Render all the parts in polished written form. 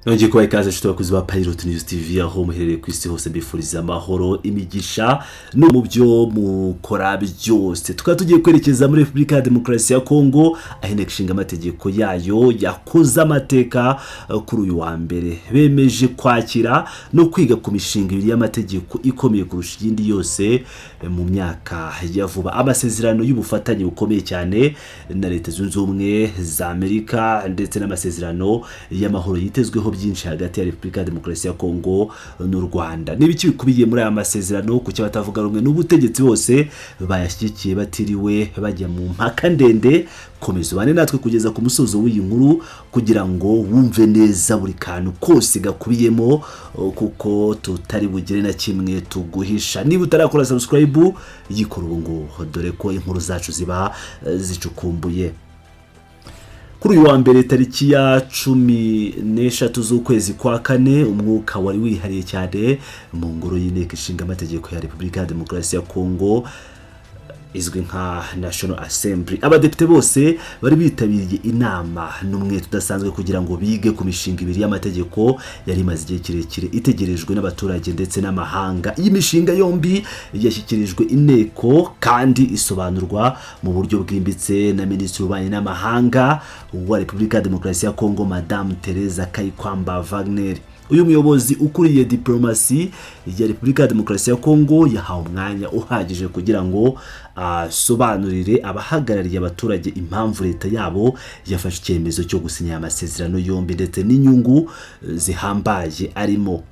Nongeye kubaha ikaze, inshuti bakunzi ba Pilot News TV, aho muherereye ku isi hose. Mbifuriza amahoro, imigisha no mu byo mukora byose. Tukaba tugiye kwerekeza muri Repubulika ya Demokarasi ya Kongo, aho Inteko Ishinga Amategeko yayo yakoze amateka kuri uyu wa mbere. Bemeje kwakira no kwiga ku mishinga ibiri y'amategeko ikomeye kurusha iyindi yose mu myaka ya vuba: amasezerano y'ubufatanye bukomeye cyane na Leta Zunze Ubumwe za Amerika ndetse n'amasezerano y'amahoro yitezweho byinshi hagati ya Repubulika ya Demokarasi ya Kongo n'u Rwanda. N'ibiki bikubiye muri aya masezerano? Kuki abatavuga rumwe n'ubutegetsi bose bayashyigikiye batiriwe bajya mu mpaka ndende? Komeza ubane natwe kugeza ku musozo w'iyi nkuru kugira ngo wumve neza buri kantu kose gakubiyemo, kuko tutari bugire na kimwe tuguhisha. Niba utarakora subscribe, yikora ubu ngubu, dore ko inkuru zacu ziba zicukumbuye. Kuri uyu wa mbere, tariki ya 13 z'ukwezi kwa kane, umwuka wari wihariye cyane mu ngoro y'Inteko Ishinga Amategeko ya Repubulika ya Demokarasi ya Kongo izwi nka National Assembly. Abadepite bose bari bitabiriye inama n'umwete udasanzwe kugira ngo bige ku mishinga ibiri y'amategeko yari imaze igihe kirekire itegerejwe n'abaturage ndetse n'amahanga. Iyi mishinga yombi yashyikirijwe inteko kandi isobanurwa mu buryo bwimbitse na Minisitiri w'Ububanyi n'Amahanga wa Repubulika ya Demokarasi ya Kongo, Madamu Teresa Kayikwamba Wagner. Uyu muyobozi ukuriye diplomasi ya Repubulika ya Demokarasi ya Kongo yahawe umwanya uhagije kugira ngo asobanurire abahagarariye abaturage impamvu leta yabo yafashe icyemezo cyo gusinya aya masezerano yombi ndetse n'inyungu zihambaye arimo,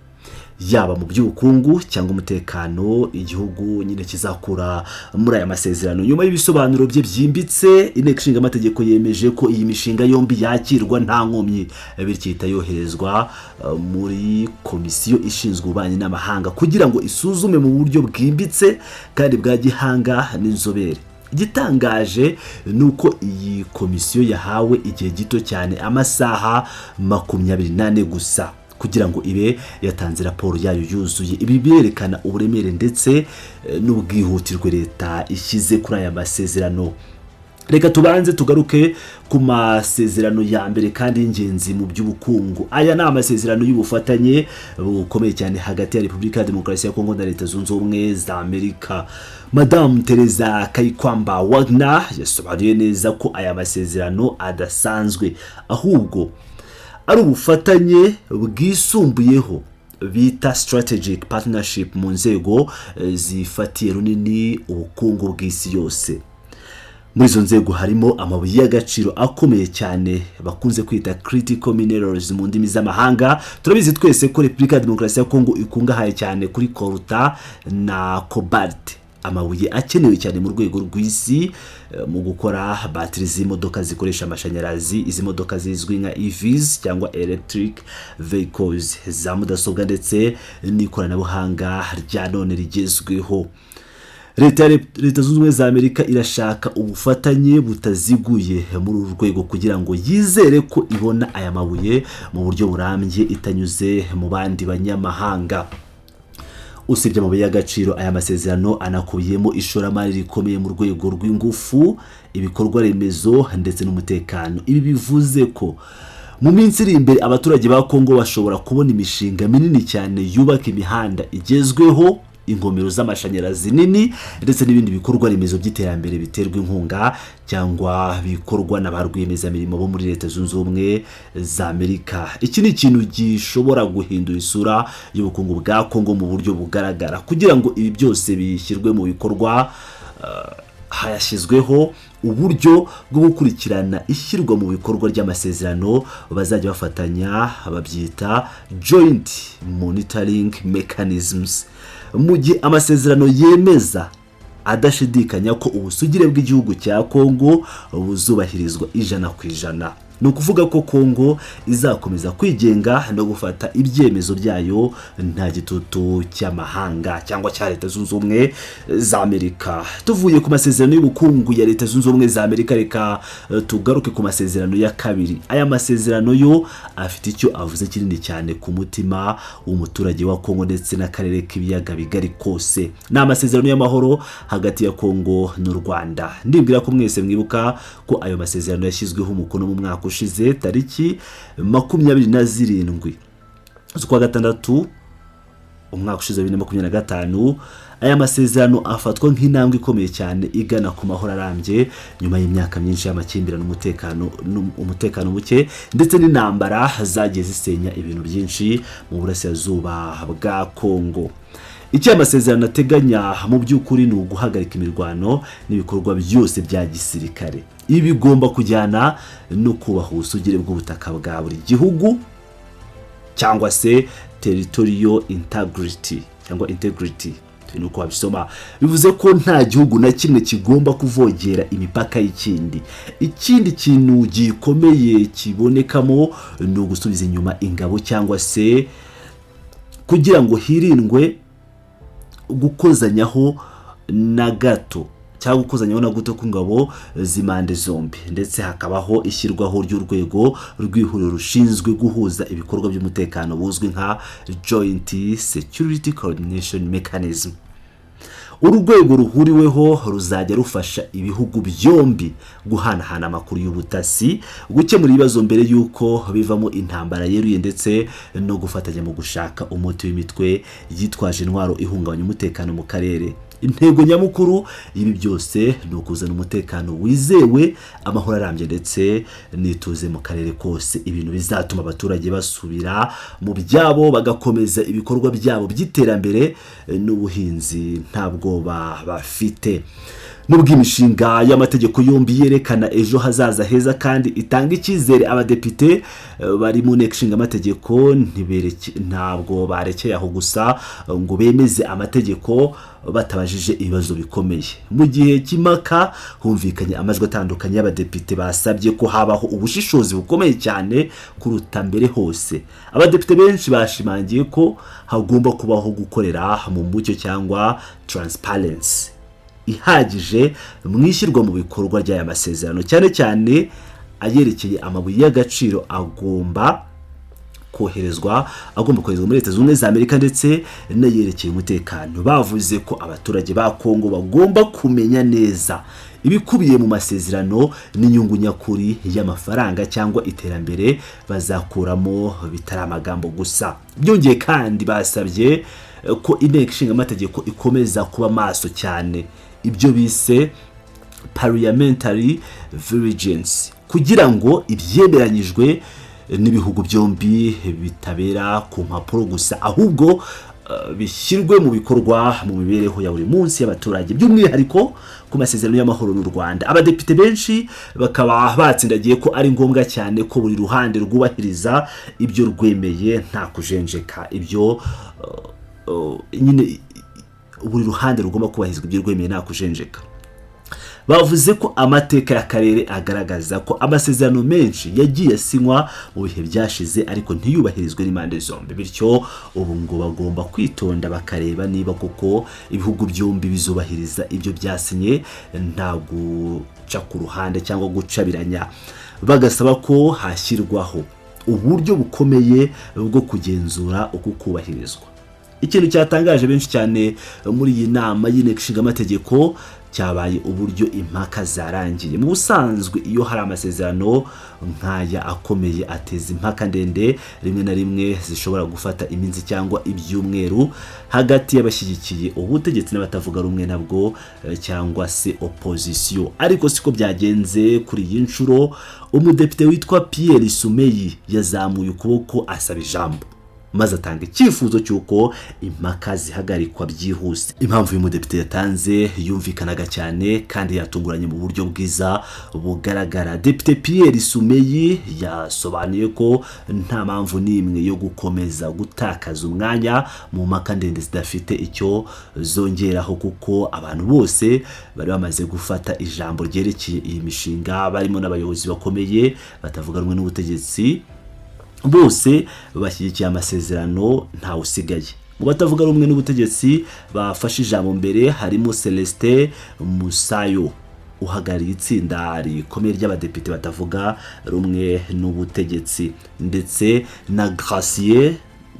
yaba mu by'ubukungu cyangwa umutekano igihugu nyine kizakura muri aya masezerano. Nyuma y'ibisobanuro bye byimbitse, Inteko Ishinga Amategeko yemeje ko iyi mishinga yombi yakirwa nta nkomyi, bityo ihita yoherezwa muri komisiyo ishinzwe ububanyi n'amahanga kugira ngo isuzume mu buryo bwimbitse kandi bwa gihanga n'inzobere. Igitangaje ni uko iyi komisiyo yahawe igihe gito cyane, amasaha 24 gusa, kugira ngo ibe yatanze raporo yayo yuzuye. Ibi birerekana uburemere ndetse n'ubwihutirwe leta ishyize kuri aya masezerano. Reka tubanze tugaruke ku masezerano ya mbere kandi y'ingenzi mu by'ubukungu. Aya ni amasezerano y'ubufatanye bukomeye cyane hagati ya Repubulika ya Demokarasi ya Kongo na Leta Zunze Ubumwe za Amerika. Madamu Teresa Kayikwamba Wagner yasobanuye neza ko aya masezerano adasanzwe, ahubwo ari ubufatanye bwisumbuyeho bita strategic partnership mu nzego zifatiye runini ubukungu bw'isi yose. Muri izo nzego harimo amabuye y'agaciro akomeye cyane bakunze kwita critical minerals mu ndimi z'amahanga. Turabizi twese ko Repubulika ya Demokarasi ya Kongo ikungahaye cyane kuri coltan na cobalt, amabuye akenewe cyane mu rwego rw'isi mu gukora batiri z'imodoka zikoresha amashanyarazi, izi modoka zizwi nka EVs cyangwa electric vehicles, za mudasobwa ndetse n'ikoranabuhanga rya none rigezweho. Leta Zunze Ubumwe za Amerika irashaka ubufatanye butaziguye muri uru rwego kugira ngo yizere ko ibona aya mabuye mu buryo burambye, itanyuze mu bandi banyamahanga. Usibye amabuye y'agaciro, aya masezerano anakubiyemo ishoramari rikomeye mu rwego rw'ingufu, ibikorwa remezo ndetse n'umutekano. Ibi bivuze ko mu minsi iri imbere abaturage ba Kongo bashobora kubona imishinga minini cyane yubaka imihanda igezweho, ingomero z'amashanyarazi nini ndetse n'ibindi bikorwa remezo by'iterambere biterwa inkunga cyangwa bikorwa na ba rwiyemezamirimo bo muri Leta Zunze Ubumwe za Amerika. Iki ni ikintu gishobora guhindura isura y'ubukungu bwa Kongo mu buryo bugaragara. Kugira ngo ibi byose bishyirwe mu bikorwa, hayashyizweho uburyo bwo gukurikirana ishyirwa mu bikorwa ry'amasezerano bazajya bafatanya, babyita joint monitoring mechanisms. Mu gihe amasezerano yemeza adashidikanya ko ubusugire bw'igihugu cya Kongo buzubahirizwa 100%, ni ukuvuga ko Kongo izakomeza kwigenga no gufata ibyemezo byayo nta gitutu cy'amahanga cyangwa cya Leta Zunze Ubumwe za Amerika. Tuvuye ku masezerano y'ubukungu ya Leta Zunze Ubumwe za Amerika, reka tugaruke ku masezerano ya kabiri. Aya masezerano yo afite icyo avuze kinini cyane ku mutima w'umuturage wa Kongo ndetse n'akarere k'Ibiyaga Bigari kose. Ni amasezerano y'amahoro hagati ya Kongo n'u Rwanda. Ndibwira ko mwese mwibuka ko ayo masezerano yashyizweho umukono mu mwaka umwaka ushize, tariki 27 z'ukwa gatandatu umwaka ushize 2025. Aya masezerano afatwa nk'intambwe ikomeye cyane igana ku mahoro arambye nyuma y'imyaka myinshi y'amakimbirane, umutekano muke ndetse n'intambara zagiye zisenya ibintu byinshi mu burasirazuba bwa Kongo. Icyo aya masezerano ateganya mu by'ukuri ni uguhagarika imirwano n'ibikorwa byose bya gisirikare. Ibi bigomba kujyana no kubaha ubusugire bw'ubutaka bwa buri gihugu, cyangwa se territorial integrity cyangwa integrity ni uko wabisoma. Bivuze ko nta gihugu na kimwe kigomba kuvogera imipaka y'ikindi. Ikindi kintu gikomeye kibonekamo ni ugusubiza inyuma ingabo, cyangwa se kugira ngo hirindwe gukozanyaho na gato cyangwa gukozanyaho na gato kw'ingabo z'impande zombi, ndetse hakabaho ishyirwaho ry'urwego rw'ihuriro rushinzwe guhuza ibikorwa by'umutekano buzwi nka Joint Security Coordination Mechanism. Uru rwego ruhuriweho ruzajya rufasha ibihugu byombi guhanahana amakuru y'ubutasi, gukemura ibibazo mbere y'uko bivamo intambara yeruye, ndetse no gufatanya mu gushaka umuti w'imitwe yitwaje intwaro ihungabanya umutekano mu karere. Intego nyamukuru y'ibi byose ni ukuzana umutekano wizewe, amahoro arambye ndetse n'ituze mu karere kose, ibintu bizatuma abaturage basubira mu byabo, bagakomeza ibikorwa byabo by'iterambere n'ubuhinzi nta bwoba bafite. Nubwo imishinga y'amategeko yombi yerekana ejo hazaza heza kandi itanga icyizere, abadepite bari mu nteko ishinga amategeko ntabwo barekeye aho gusa ngo bemeze amategeko batabajije ibibazo bikomeye. Mu gihe cy'impaka humvikanye amajwi atandukanye y'abadepite basabye ko habaho ubushishozi bukomeye cyane kuruta mbere hose. Abadepite benshi bashimangiye ko hagomba kubaho gukorera mu mucyo cyangwa transparency ihagije mu ishyirwa mu bikorwa ry'aya masezerano, cyane cyane ayerekeye amabuye y'agaciro agomba koherezwa muri Leta Zunze Ubumwe za Amerika, ndetse n'ayerekeye umutekano. Bavuze ko abaturage ba Kongo bagomba kumenya neza ibikubiye mu masezerano n'inyungu nyakuri y'amafaranga cyangwa iterambere bazakuramo, bitari amagambo gusa. Byongeye kandi, basabye ko inteko ishinga amategeko ikomeza kuba maso cyane, ibyo bise parliamentary vigilance, kugira ngo ibyemeranyijwe n'ibihugu byombi bitabera ku mpapuro gusa, ahubwo bishyirwe mu bikorwa mu mibereho ya buri munsi y'abaturage. By'umwihariko ku masezerano y'amahoro n'u Rwanda, abadepite benshi bakaba batsindagiye ko ari ngombwa cyane ko buri ruhande rwubahiriza ibyo rwemeye nta kujenjeka. Ibyo nyine buri ruhande rugomba kubahirizwa ibyo rwemeye nta kujenjeka. Bavuze ko amateka y'akarere agaragaza ko amasezerano menshi yagiye asinywa mu bihe byashize ariko ntiyubahirizwe n'impande zombi, bityo ubu ngo bagomba kwitonda bakareba niba koko ibihugu byombi bizubahiriza ibyo byasinye nta guca ku ruhande cyangwa gucabiranya, bagasaba ko hashyirwaho uburyo bukomeye bwo kugenzura uku kubahirizwa. Ikintu cyatangaje benshi cyane muri iyi nama y'inteko ishinga amategeko cyabaye uburyo impaka zarangiye. Mu busanzwe, iyo hari amasezerano nk'aya akomeye, ateza impaka ndende, rimwe na rimwe zishobora gufata iminsi cyangwa ibyumweru, hagati y'abashyigikiye ubutegetsi n'abatavuga rumwe nabwo cyangwa se opozisiyo, ariko siko byagenze kuri iyi nshuro. Umudepite witwa Pierre Sumeyi yazamuye ukuboko asaba ijambo, maze atanga icyifuzo cy'uko impaka zihagarikwa byihuse. Impamvu uyu mudepite yatanze yumvikanaga cyane kandi yatunguranye mu buryo bwiza bugaragara. Depite Pierre Sumeyi yasobanuye ko nta mpamvu n'imwe yo gukomeza gutakaza umwanya mu mpaka ndende zidafite icyo zongeraho, kuko abantu bose bari bamaze gufata ijambo ryerekeye iyi mishinga, barimo n'abayobozi bakomeye batavuga rumwe n'ubutegetsi, bose bashyigikiye amasezerano, ntawe usigaye. Mu batavuga rumwe n'ubutegetsi bafashe ijambo mbere harimo Celestin Musayo uhagarariye itsinda rikomeye ry'abadepite batavuga rumwe n'ubutegetsi, ndetse na Gracier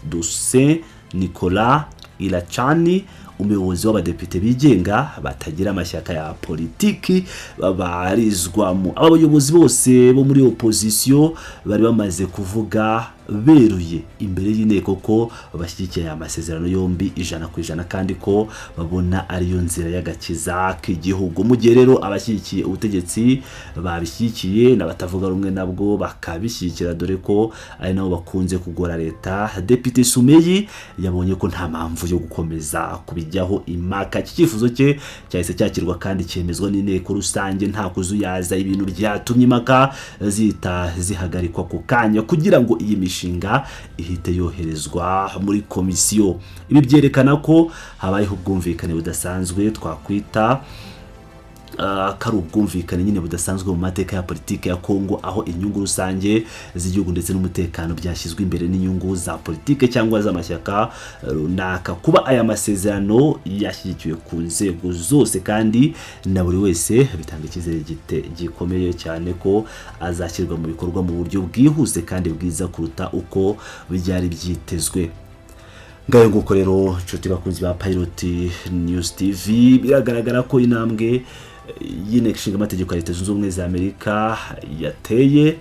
Dussin Nicolas Irachani umuyobozi w'abadepite bigenga batagira amashyaka ya politiki babarizwamo. Aba bayobozi bose bo muri opozisiyo bari bamaze kuvuga beruye imbere y'inteko ko bashyigikiye aya masezerano yombi 100%, kandi ko babona ariyo nzira y'agakiza k'igihugu. Mu gihe rero abashyigikiye ubutegetsi babishyigikiye n'abatavuga rumwe nabwo bakabishyigikira, dore ko ari nabo bakunze kugora leta, Depite Sumeyi yabonye ko nta mpamvu yo gukomeza kubijyaho impaka. Iki cyifuzo cye cyahise cyakirwa kandi cyemezwa n'inteko rusange nta kuzuyaza, ibintu byatumye impaka zihita zihagarikwa ku kanya kugira ngo iyi mishinga ihite yoherezwa muri komisiyo. Ibi byerekana ko habayeho ubwumvikane budasanzwe, twakwita ko ari ubwumvikane nyine budasanzwe mu mateka ya politiki ya Kongo, aho inyungu rusange z'igihugu ndetse n'umutekano byashyizwe imbere n'inyungu za politiki cyangwa z'amashyaka runaka. Kuba aya masezerano yashyigikiwe ku nzego zose kandi na buri wese bitanga icyizere gikomeye cyane ko azashyirwa mu bikorwa mu buryo bwihuse kandi bwiza kuruta uko byari byitezwe. Ngayo nguko rero, inshuti bakunzi ba Pilot News TV, biragaragara ko intambwe y'Inteko Ishinga Amategeko ya Leta Zunze Ubumwe za Amerika yateye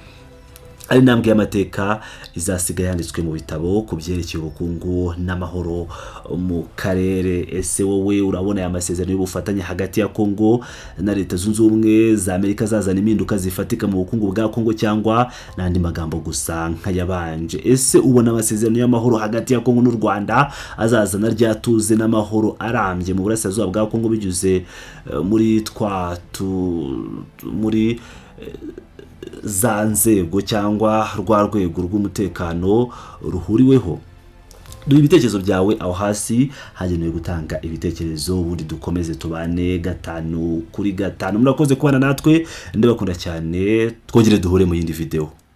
ari intambwe y'amateka izasiga yanditswe mu bitabo ku byerekeye ubukungu n'amahoro mu karere. Ese wowe urabona aya masezerano y'ubufatanye hagati ya Kongo na Leta Zunze Ubumwe za Amerika azazana impinduka zifatika mu bukungu bwa Kongo, cyangwa n'andi magambo gusa nk'ayabanje? Ese ubona amasezerano y'amahoro hagati ya Kongo n'u Rwanda azazana rya tuze n'amahoro arambye mu burasirazuba bwa Kongo, binyuze muri twa tu muri za nzego cyangwa rwa rwego rw'umutekano ruhuriweho? Duha ibitekerezo byawe aho hasi hagenewe gutanga ibitekerezo, ubundi dukomeze tubane gatanu kuri gatanu. Murakoze kubana natwe, ndabakunda cyane. Twongere duhure mu yindi videwo.